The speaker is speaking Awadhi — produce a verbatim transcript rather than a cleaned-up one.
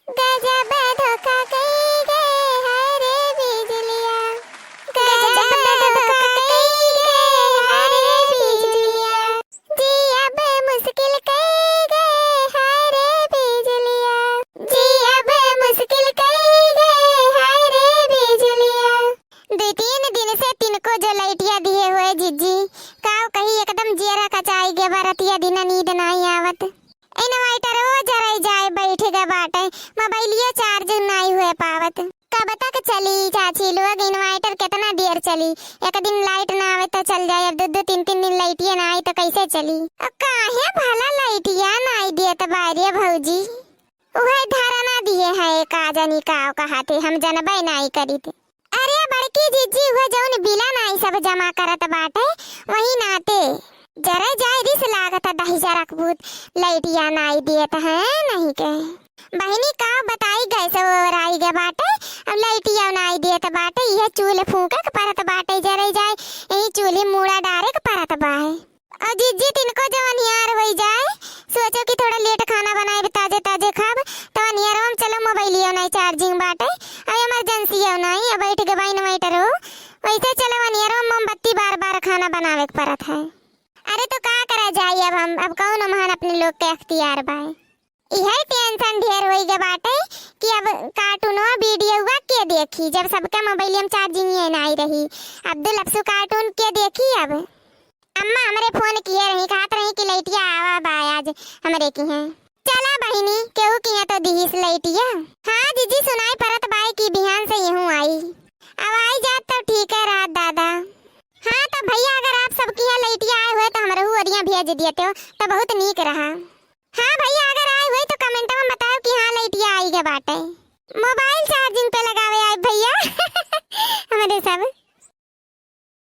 गजब धोखा कई गए हाय रे बिजुलिया, गजब धोखा कई गए हाय रे बिजुलिया, जियब मुश्किल कई गए हाय रे बिजुलिया, जियब मुश्किल कई गए हाय रे बिजुलिया। दुइ तीन दिन से तिनको जो लइटिया दिहे हुए जिज्जी, काव कही एकदम जियरा कचाई गे बा, रतिया दिना नींद नाई आवत। Inverter वो जराई जाए बैठ गे बाटे, मोबाइलियो charge नाई हुए पावत। कब तक चली चाची लोग inverter, केतना देर चली? एक दिन light ना आवे तो चल जाए, अब दो दो तीन तीन दिन लइटिया ना आई तो कैसे चली? अब काहे भला लइटिया नाई देत बारे भौजी? उहे धरना दिहे है, का जानी का कहाते, हम जनबे नाई करीत। अरे बड़की जिज्जी, उहे जौन बिला नाई सब जमा करत बाटे, वही नाते जरे जाए रिस लागत दहिजरा कपूत, लइटिया नाई देत है नहीं के। बहिनी का बताई, गैस ओराई गे बाटे, अब लइटिया नाई देत बाटे, इहे चूल्ह फूंके के परत बाटे, जरे जाए यही चूल्ही मूड़ा डारे के परत बाहे। और जिज्जी तिनको जब अन्हियार होई जाए, सोचो कि थोड़ा late खाना बनाए, ताजे ताजे खाब, तो अन्हियारवा में चलो मोबाइलियो नाई charging बाटे, और emergency हो नाई, अब बैठ गे बा inverter हो, वैसे चलो अन्हियारवा में मोमबत्ती बार बार खाना बनावे के परत है। अरे तो का करा जाए अब हम, अब कौन महन अपने लोग के अख्तियार बाए। इहे tension ढेर होई गे बाटे कि अब cartoonवा videoवा के देखी, जब सबके मोबाइलिया में charging ये नाई रही। अब्दुल अपसू cartoon के देखी अब? अम्मा हमरे phone किए रही, कहत रही कि लइटिया आवा बा आज हमरे किहे। चला बहिनी, केहू किहे तो दिहिस लइटिया। हाँ जिज्जी, सुनाई परत बाए कि बिहान से यहू आई। अब आई जात तो ठीक है रहत दादा। हाँ तो भैया, अगर आप सब किहे लइटिया आए हुए तो हमरहू ओरिया भेज दियते हो तो बहुत नीक रहा। हाँ भैया, अगर आए हुए तो commentवा में बताओ कि हाँ लइटिया आई गे बाटे। Mobile charging